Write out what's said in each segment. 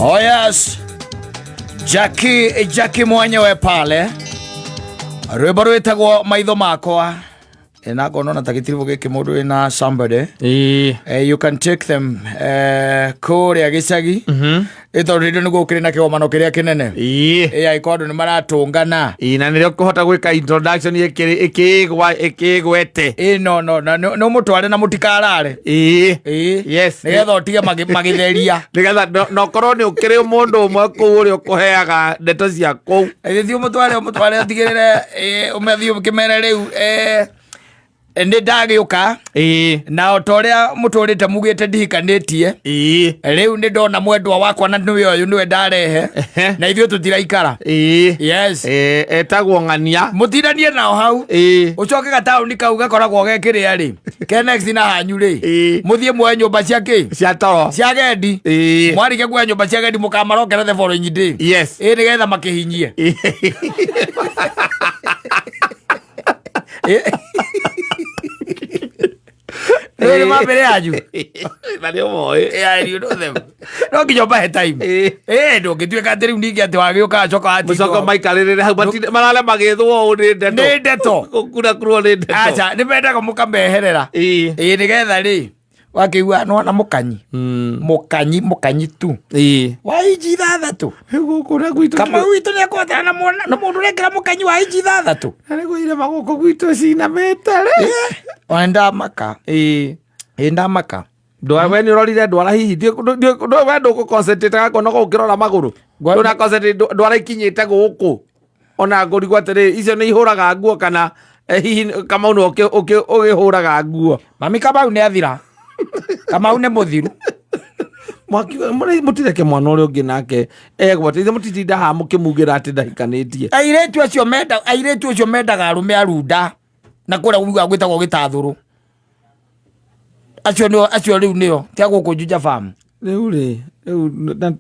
Oh yes. Jackie Jackie mwenyewe pale rwĩmbo rwĩtagwo maitho makwa. Na ngona ta gĩtiribũ gĩkĩ mũndũ wĩna somebody. Ĩĩ. You can take them kũrĩa gĩcagi. Ĩ tondũ rĩrĩ nĩguo kĩrĩ na kĩgomano kĩrĩa kĩnene. Ĩĩ. Ĩ angĩkorwo andũ nĩ maratũngana. Ĩĩ, na nĩrĩo kũhota gwĩka introduction ĩkĩgwete. Ĩ no no na nĩ ũmũtware na mũtikarare. Ĩĩ. Ĩ. Yes. Nĩgetha ũtige magĩtheria. Nĩgetha na ũkorwo nĩ ũkĩrĩ mũndũ ũmwe kũu ũrĩa ũkũheaga ndeto cia kũu. Thiĩ ũmũtware ũmũtware ũtigĩrĩre ũmathiĩ ũkĩmere rĩu nĩ ndagĩũka. Ĩĩ. Na o ta ũrĩa mũtũrĩte mugĩte ndihikanĩtie. Ĩĩ. Rĩu nĩ ndona mwendwa wakwa na nĩwe ũyũ nĩwe ndarehe. Ehe. Na ithuĩ tũtiraikara. Ĩĩ. Yes. Ĩĩ, etagwo ng'ania. Mũtindanie nao hau. Ĩĩ. Ũcoke gataũni kau gakoragwo ge kĩrĩa rĩ. Ke next na hanyu rĩ. Ĩĩ. Mũthiĩ muoye nyũmba cia kĩ? Cia toro. Cia gendi. Ĩĩ. Mwarĩkia kuoya nyũmba cia gendi mũkamarokera the following day. Yes. Ĩ nĩgetha makĩhinyie. Rĩu nĩ mambĩrĩ yanyu. Na nĩ ũmoĩ. Yeah, you know them. No nginya ũmahe time. Ĩĩ. Ĩ ndũngĩtuĩka atĩ rĩu ningĩ atĩ wagĩũka acoka watinda Mũcoka hau. maikarĩrĩre hau marare magĩthwo ũũ nĩ ndeto. Nĩ ndeto. Gũkura kurwo nĩ ndeto. Aca nĩ mendaga mũkameherera. Ĩĩ. Ĩ nĩgetha rĩ wakĩigua nĩwona mũkanyi. Mũkanyi mũkanyi tu. Ĩĩ. Wa inji 6. Rĩu gũkũ na gwitũ Kamau witũ nĩ ekũhotana na mwana na mũndũ ũrekĩra mũkanyi wa inji 6. Na nĩguo irĩma gũkũ gwitũ cinamĩte rĩ. Ona ndamaka. Ĩĩ. Ĩ ndamaka. Ndwara we nĩ ũrorire ndwara hihi we ndũkũ concentrate gakono ũkĩrora magũrũ. Ngwa- Ndũra concentrate ndwara ikinyĩte gũkũ. Ona ngũrigwo atĩrĩ icio nĩ ihũraga nguo kana hihi Kamau nĩwe ũkĩhũraga nguo. Mami Kamau nĩ athira. Kamau nĩ mũthiru. Mwaki mũtireke mwana ũrĩa ũngĩ nake egwate ithe mũtitinda haha mũkĩmugĩra atĩ ndahikanĩtie. Airĩtu acio menda airĩtu acio mendaga arũme arunda na kũrĩa ugaga gwĩtagwo gĩtathũrũ. Acio nĩo acio rĩu nĩo tia gũkũ Juja Farm. Rĩu rĩ rĩu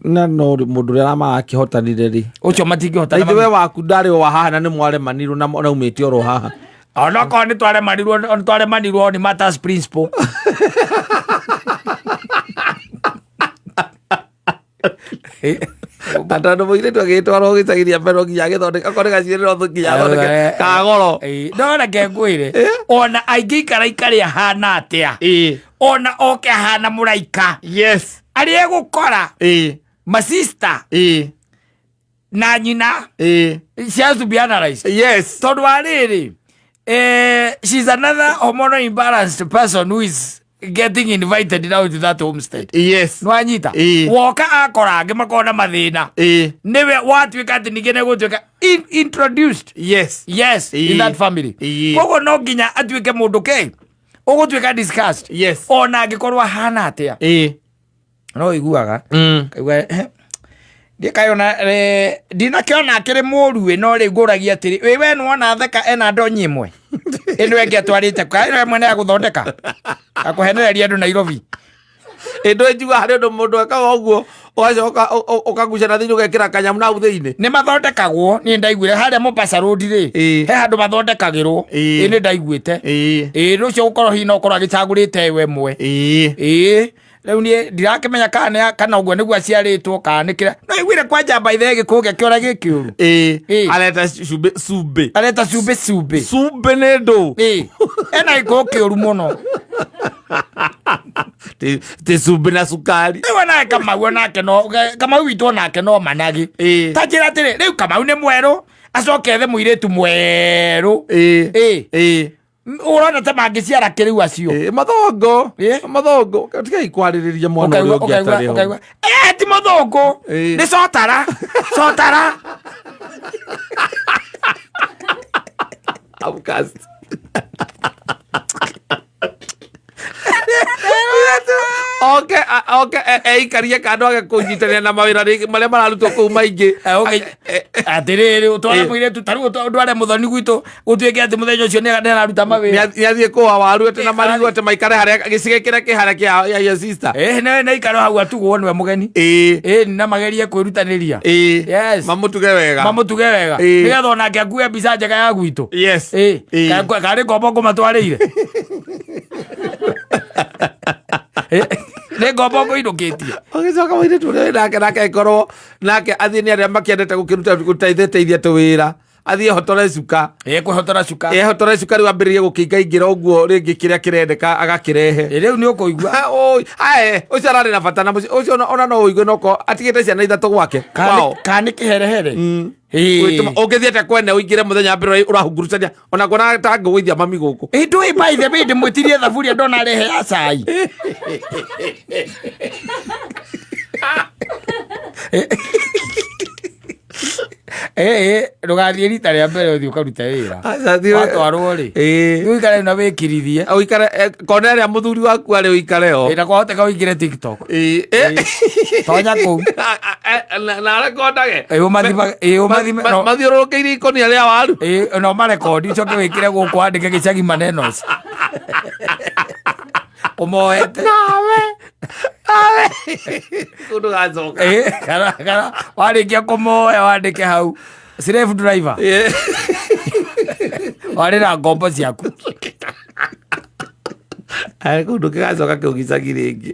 na no mũndũ ũrĩa marakĩhotanire rĩ. Ũcio matingĩhotana. Ithe we waku ndarĩ o wa haha na nĩ mwaremanirwo na naumĩte oro haha. Onokorwo nĩ twaremanirwo nĩ twaremanirwo nĩ matters principle. Na tondũ mũirĩtu agĩtwarwo gĩcagi kĩa mbere no nginya agĩthondeke okorwo nĩ gaciĩrĩro no nginya athondeke kagoro. No reke ngwĩre ona aingĩikara ikarĩ ahana atĩa Ĩĩ. ona oke ahana mũraika Yes. arĩa egũkora Ĩĩ. masista Ĩĩ. na nyina Ĩĩ. she has to be analyzed. Yes. Tondũ wa rĩrĩ she's another hormonal imbalanced person who is getting invited now to that homestead. Yes. Nwanyita Ĩĩ. woka akora angĩ makorwo na mathĩna Ĩĩ. nĩwe watuĩka atĩ ningĩ nĩgũtuĩka introduced. Yes. Yes, in Ĩĩ. that family. Ĩĩ. Koguo no nginya atuĩke mũndũ kĩ ũgũtuĩka discussed. Yes. Ona angĩkorwo ahana atĩa Ĩĩ. no iguaga kaigua ndikayona ndinakĩona akĩrĩ mũru ĩ no rĩu ngũragia atĩrĩ ĩ we nĩwona theka ena ndonyi ĩmwe ĩno ĩngĩ atwarĩte ka ĩno ĩmwe nĩ ya gũthondeka akũhenereria andũ Nairobi. Ĩ ndũnjigua harĩ ũndũ mũndũ ekaga ũguo ũgacoka ũkagucia na thĩinĩ ũgekĩra kanyamũ na hau thĩinĩ. Nĩ mathondekagwo niĩ ndaiguire harĩa Mombasa Road rĩ Ĩĩ. he handũ mathondekagĩrwo. Ĩĩ. Ĩ nĩ ndaiguĩte. Ĩĩ. Ĩ rũcio gũkorwo hihi no ũkorwo agĩcagũrĩte ĩyo ĩmwe. Ĩĩ. Ĩĩ rĩu niĩ ndirakĩmenya kana nĩ kana ũguo nĩguo aciarĩtwo kana nĩ kĩrĩa no iguire kwanja mbaithe gĩkũũ gĩake ũrĩa gĩ kĩũru. Ĩĩ. Ĩĩ. Areta cumbĩ cumbĩ. Areta cumbĩ cumbĩ. Cumbĩ nĩ ndũ. Ĩĩ ena gĩkũũ kĩũru mũno. Ti cumbĩ na cukari. Rĩu nake Kamau onake no Kamau witũ onake no managi. Ĩĩ. Ta njĩra atĩrĩ rĩu Kamau nĩ mwerũ acoke ethe mũirĩtu mwerũ. Ĩĩ. Ĩĩ. Ĩĩ. Ũrona ta mangĩciara kĩrĩu acio. Ĩĩ, mathongo. Ĩĩ. Mathongo. Tigai kwarĩrĩria mwana ũrĩa Ũkaigua ũngĩ ũkaigua atarĩ ho. ũkaigua eh ti mũthũngũ Ĩĩ. nĩ cotara cotara. Outcast. Oke oke eikarie kando age kũnyitanĩra na mawĩra rĩngĩ marĩa mararutwo kũu maingĩ. Atĩrĩrĩ ũtware mũirĩtu ta rĩu ũtware mũthoni gwitũ gũtuĩke atĩ mũthenya ũcio nĩ araruta mawĩra. Nĩ athiĩ kũa waru atĩ na marigũ atĩ maikare harĩa gĩcigĩ kĩrĩa kĩ harĩa kĩa your sister. Ĩĩ nĩ aikare hau atugwo nĩwe mũgeni. Ĩĩ. Ĩĩ na magerie kwĩrutanĩria. Ĩĩ. Yes. Mamũtuge wega. Mamũtuge wega. Ĩĩ. Nĩgetha onake akue mbica njega ya gwitũ. Yes. Ĩĩ. Ĩĩ. Karĩ ngombo ngũmatwarĩire. Nĩ ngombo ngũinũkĩtie. Ũgĩcoka mũirĩtu ũrĩa wĩ nake nake angĩkorwo nake athiĩ nĩ arĩa makĩendete gũkĩruta gũteithĩteithia tũwĩra, athiĩ ehotore cuka. Ĩkwĩhotora cuka. Ehotore cuka rĩu ambĩrĩrie gũkĩingaingĩra ũguo, rĩngĩ kĩrĩa kĩrendeka agakĩrehe. Rĩu nĩ ũkũigua. Ha, oi, ae, ũcio ararĩ na bata na mũciĩ ũcio ona no ũigue noko atigĩte ciana ithatũ gwake kwao. Kana nĩ kĩherehere. Ĩĩ. Ũngĩthiĩte kwene ũingĩre mũthenya wa mbere ũrahungurucania ona kuona ta ngũgũithia mami gũkũ. Ĩ ndũĩ, by the way, ndĩmwĩtirie thaburia ndona arehe ya cai. Ĩ ndũgathiĩ rita rĩa mbere ũthiĩ ũkarute wĩra. Aca, thiĩ- Watwarwo rĩ, ũikare na wĩkirithie. Ũikare kona ĩrĩa mũthuri waku arĩ ũikare ho. Ĩ, na kwahoteka ũingĩre TikTok. Ĩĩ, eh. Tonya kũu. Na arekondage. Ĩ, ĩ, ũmathime Mathiũrũrũkĩirie ikũnia rĩa waru. Ĩ, no marekondi ũcoke wĩkĩre gũkũ wandĩke gĩcagi manenos ũmoete. Nawe nawe kũndũ gacoka. Ĩ, kana warĩkia kũmoya wandĩke hau slave driver. Warĩ na ngombo ciaku. Arĩ kũndũ kĩgacoka kĩu gĩcagi rĩngĩ.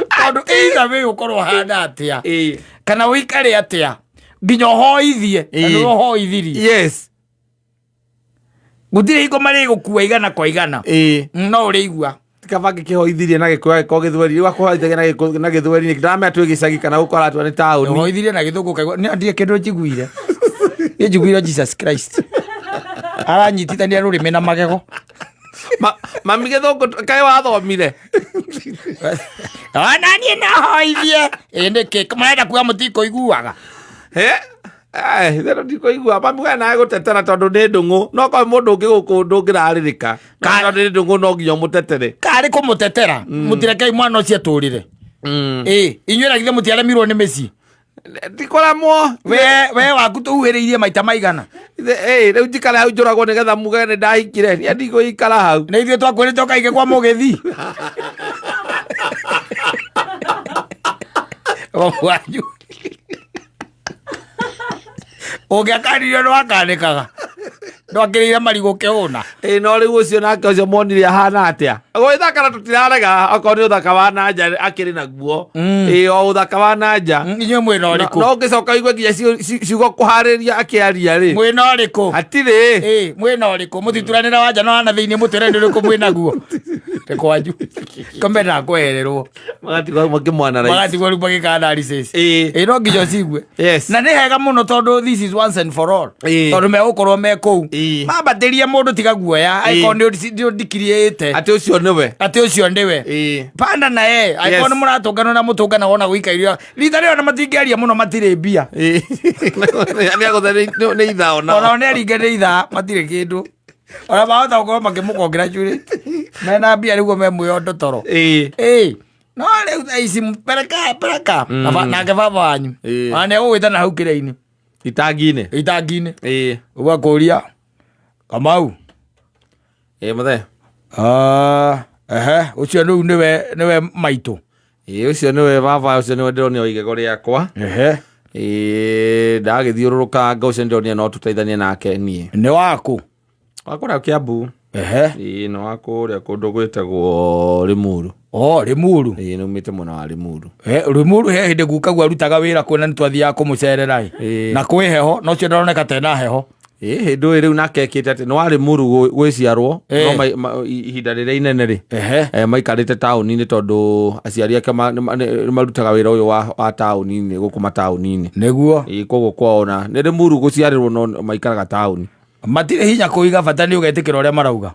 Tondũ either way ũkorwo ũhana atĩa kana ũikare atĩa nginya ũhoithie na nĩwe ũhoithirie, gũtirĩ hingo marĩgũkua igana kwa igana. No ũrĩigua. Kaba ngĩkĩhoithirie na gĩkũyũ agĩkorwo gĩthweri, rĩu akũhoithagia na na gĩthweri nĩkĩ? Ndaramenya twĩ gĩcagi kana gũkũ aratua nĩ taũni. Ũhoithirie na gĩthũngũ ũkaigua nĩ ndirĩ kĩndũ njiguire, niĩ njiguire Jesus Christ aranyitithania rũrĩmĩ na magego. Mami gĩthũngũ kaĩ wathomire? Ona niĩ no hoithie. Ĩ nĩkĩ marenda kuga mũtikũiguaga? He? Eh, itherũ ndikũigua mami we nawe gũtetera tondũ nĩ ndũng'ũ, no korwo mũndũ ũngĩ gũkũ ndũngĩrarĩrĩka. Tondũ nĩ ndũng'ũ no nginya ũmũtetere. Karĩ kũmũtetera, mũtirekei mwana ũcio atũrĩre. Ĩ inyuĩ na githĩ mũtiaremirwo nĩ mĩciĩ? Ndikũremwo. We waku tũhuhĩrĩirie maita maigana. Rĩu njikare hau njũragwo nĩgetha muge nĩ ndahikire? Niĩ ndigũikara hau. Nĩ ithuĩ twakwĩrĩte ũkaige kwa mũgĩthi wanyu ũngĩakanirio nĩwakanĩkaga ndwakĩrĩire marigũ kĩhũna. Ĩ no rĩu ũcio nake ũcio monire ahana atĩa? Gwĩthakara tũtirarega, okorwo nĩ ũthaka wa nanja akĩrĩ naguo. Ĩ o ũthaka wa nanja. Inyuĩ mwĩna ũrĩkũ? No ũngĩcoka ũigue nginya ciugo kũharĩria akĩaria rĩ. Mwĩna ũrĩkũ? Hatirĩ. Ĩ mwĩna ũrĩkũ? Mũtituranĩra wanja no hana thĩinĩ mũtwĩre nĩ ũrĩkũ mwĩnaguo. Nĩ kwanyu komena kwehererwo. Magatigwo makĩmwana. Magatigwo rĩu magĩkana ricĩci. Ĩ no nginya ũcigue. Na nĩ hega mũno tondũ this is once and for all. Tondũ megũkorwo me kũu mambatĩrie mũndũ tiga guoya angĩkorwo nĩ ũndikiriĩte atĩ ũcio nĩwe. Atĩ ũcio nĩwe. Panda na ye angĩkorwo nĩ mũratũngana na mũtũngana wona gũikairio rita rĩo na matingĩaria mũno, matirĩ mbia. Nĩ agũthe nĩ ithaa ona. Ona nĩ aringe nĩ ithaa matirĩ kĩndũ ona mahota gũkorwo makĩmũcongratulate mena mbia nĩguo me mwĩondo toro. Ĩ no rĩu thaa ici pereka pereka. Nake baba wanyu ona nĩ egũgwĩta na hau kĩrĩa-inĩ. Itangi-inĩ. Itangi-inĩ. Ũgakũria Kamau. Ĩ mũthee. Ah, ehe, ũcio rĩu nĩwe nĩwe maitũ. Ĩ ũcio nĩwe baba, ũcio nĩwe ndĩronio igego rĩakwa. Ĩ ndagĩthiũrũrũkanga ũcio ndĩronio no tũteithanie nake niĩ. Nĩ waku? Wa kũrĩa Kĩambu. Ĩ nĩ wa kũrĩa kũndũ gwĩtagwo Limuru. O Limuru. Ĩ nĩ umĩte mwena wa Limuru. Limuru he hĩndĩ gukaguo arutaga wĩra kuo na nĩ twathiaga kũmũcerera ĩ. Na kwĩ heho no ũcio ndaroneka tena heho. Ĩ hĩndĩ ũyũ rĩu nake ekĩte atĩ nĩ wa Limuru gwĩciarwo no ihinda rĩrĩa inene rĩ maikarĩte taũni-inĩ tondũ aciari ake nĩ marutaga wĩra ũyũ wa taũni-inĩ gũkũ mataũni-inĩ. Nĩguo. Ĩ koguo kwao na nĩ Limuru gũciarĩrwo no maikaraga taũni. Matirĩ hinya kũiga bata nĩ ũgetĩkĩra ũrĩa marauga.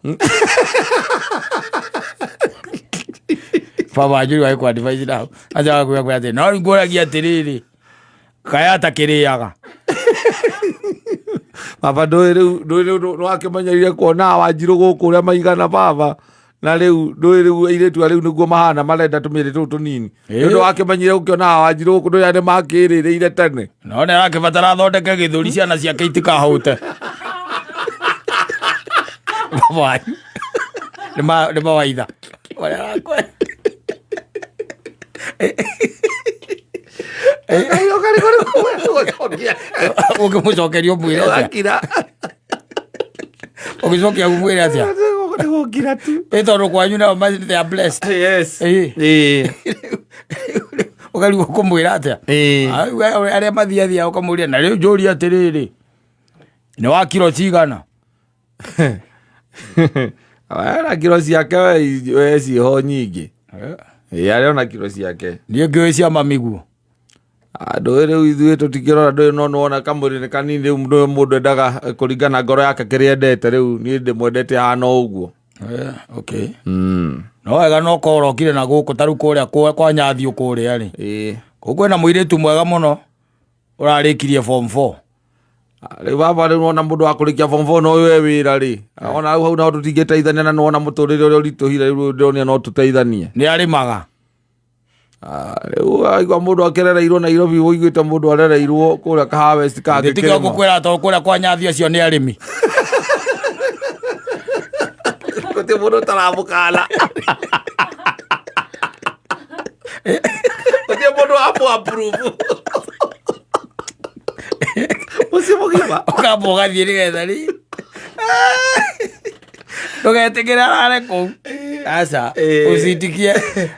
Baba Njuri wa kwa advice nao acha kwĩra kwĩra atĩ no ngũragia atĩrĩrĩ kaya atakĩrĩaga. Baba ndũĩ rĩu ndũĩ rĩu nĩ wakĩmenyeire kuona wanjirũ gũkũ ũrĩa maigana baba, na rĩu ndũĩ rĩu airĩtu a rĩu nĩguo mahana marenda tũmĩrĩ tũu tũnini. Nĩ ũndũ wakĩmenyire gũkĩona wanjirũ gũkũ ndũĩ arĩa makĩrĩrĩire tene. No nĩ arakĩbatara athondeke gĩthũri ciana ciake itikahũte. Baba wanyu nĩ mawaitha Ũrĩa arakwĩra. Ũngĩmũcokeria ũmwĩre atĩa? Akira. Ũgĩcokia ũmwĩre atĩa? Nĩ gũkira tu. Ĩ tondũ kwanyu nao they are blessed. Yes. Ĩ. Ĩ. Ũkarigwo kũmwĩra atĩa. Ĩ. Ah, arĩa mathiathia ũkamũria na rĩu njũria atĩrĩrĩ, nĩ wa kiro cigana? Ena kiro ciake we ciĩho nyingĩ. Ĩ, arĩ ona kiro ciake. Niĩ ngĩũĩ cia mamiguo. Ndũĩ rĩu ithuĩ tũtikĩrora ndũĩ no nĩwona kamwĩrĩ nĩ kanini rĩu ndũĩ mũndũ endaga kũringana ngoro yake kĩrĩa endete rĩu niĩ ndĩmwendete ahana o ũguo. Okay. No wega no korwo ũrokire na gũkũ ta rĩu kũrĩa kwa Nyathiũ kũrĩa rĩ. Ĩ. Kũu kwĩna mũirĩtu mwega mũno ũrarĩkirie form 4. Rĩu baba rĩu wona mũndũ wa kũrĩkia form 4 no ũyũ e wĩra rĩ. Ona hau hau no tũtingĩteithania na nĩwona mũtũrĩre ũrĩa ũritũhire rĩu ndĩronire no tũteithanie. Nĩ arĩmaga. Rĩu aigua mũndũ akĩrereirwo Nairobi ũiguĩte mũndũ arereirwo kũrĩa Kahawa West Ndĩtikio kangĩkĩrĩma. ngũkwĩra tondũ kũrĩa kwa Nyathi acio nĩ arĩmi. Gũtirĩ mũndũ ũtaramũkana. Gũtirĩ mũndũ wamũ approve. Mũciĩ mũgima. Ũkamba ũgathiĩ nĩgetha rĩ. Ndũgetĩkĩre arare kũu. Aca. Usitikie.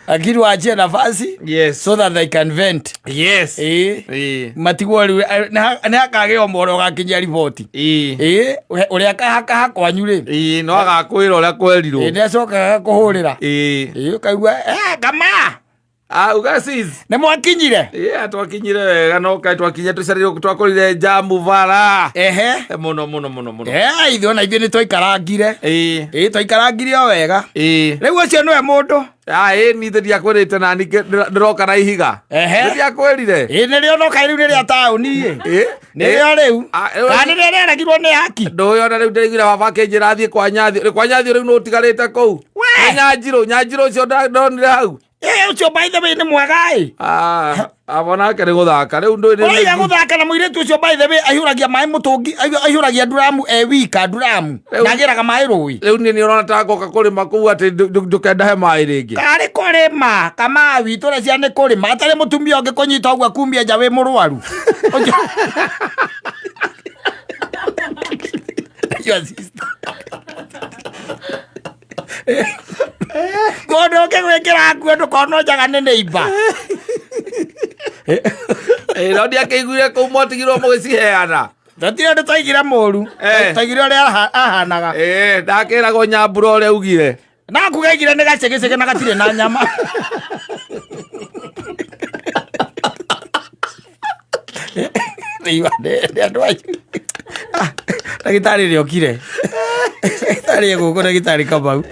Lakini waachie nafasi. Yes. So that they can vent. Yes. Ĩ. Ĩ. Matigwo rĩu nĩ hakagĩa ũmwe ũrĩa ũgakinyia riboti. Ĩ. Ĩ, ũrĩa kahakaha kwanyu rĩ. Ĩ, no agakwĩra ũrĩa kwerirwo. Ĩ, nĩ acokaga agakũhũrĩra. Ĩ. Ĩ, ũkaigua kama Ah, uga sis. nĩ mwakinyire. Ĩ, twakinyire wega no kaĩ twakinyire tũcereirwo twakorire jamu bara. Ehe. Mũno mũno mũno mũno. Ithuĩ ona ithuĩ nĩ twaikarangire. Ĩ. Ĩ, twaikarangire o wega. Ĩ. Rĩu ũcio nĩwe mũndũ. Ah, ĩ niĩ ndiakwĩrĩte nani ndĩroka na ihiga. Ehe. Ndiakwĩrire. Ĩ, nĩrĩo no kaĩ rĩu nĩ rĩa taũni ĩ. Ĩ. Nĩrĩo rĩu. Ah, rĩu- Kana nĩrĩo rĩaregirwo nĩ haki. Ndũĩ ona rĩu ndĩraiguire baba akĩnjĩra thiĩ kwa Nyathi. Rĩ, Kwa Nyathi rĩu nũ ũtigarĩte kũu? We! Nĩ Nyanjirũ, Nyanjirũ ũcio ndonire hau. Ĩ, ũcio by the way nĩ mwega ĩ. Ah, abo nake nĩ gũthaka. Rĩu ndũĩ nĩ- Ũraiga gũthaka na mũirĩtu ũcio by the way aihũragia maĩ mũtũngi, aihũragia nduramu e wika nduramu. Rĩu- Na agĩraga maĩ rũĩ. Rĩu niĩ nĩ ũrona ta ngoka kũrĩma kũu atĩ ndũkendahe maĩ rĩngĩ. Karĩ kũrĩma kama witũ ũrĩa cia nĩ kũrĩma atarĩ mũtumia ũngĩ kũnyita ũguo akumia nja wĩ mũrwaru. Your sister. Mũndũ ũngĩ gwĩkĩra nguo ndũkonwo njaga nĩ neighbor. Ĩ, no ndiakĩiguire kũu mwatigirwo mũgĩciheana. Tũtirĩ ũndũ twaigire mũru. Twaigire ũrĩa ahanaga. Ĩ, ndakĩragwo Nyambura ũrĩa augire. Na kugaigire nĩ gacegecege na gatirĩ na nyama. Rĩu nĩ andũ anyu. Ah, ndagĩtarĩ nĩ okire. Ndagĩtarĩ e gũkũ, ndagĩtarĩ Kamau.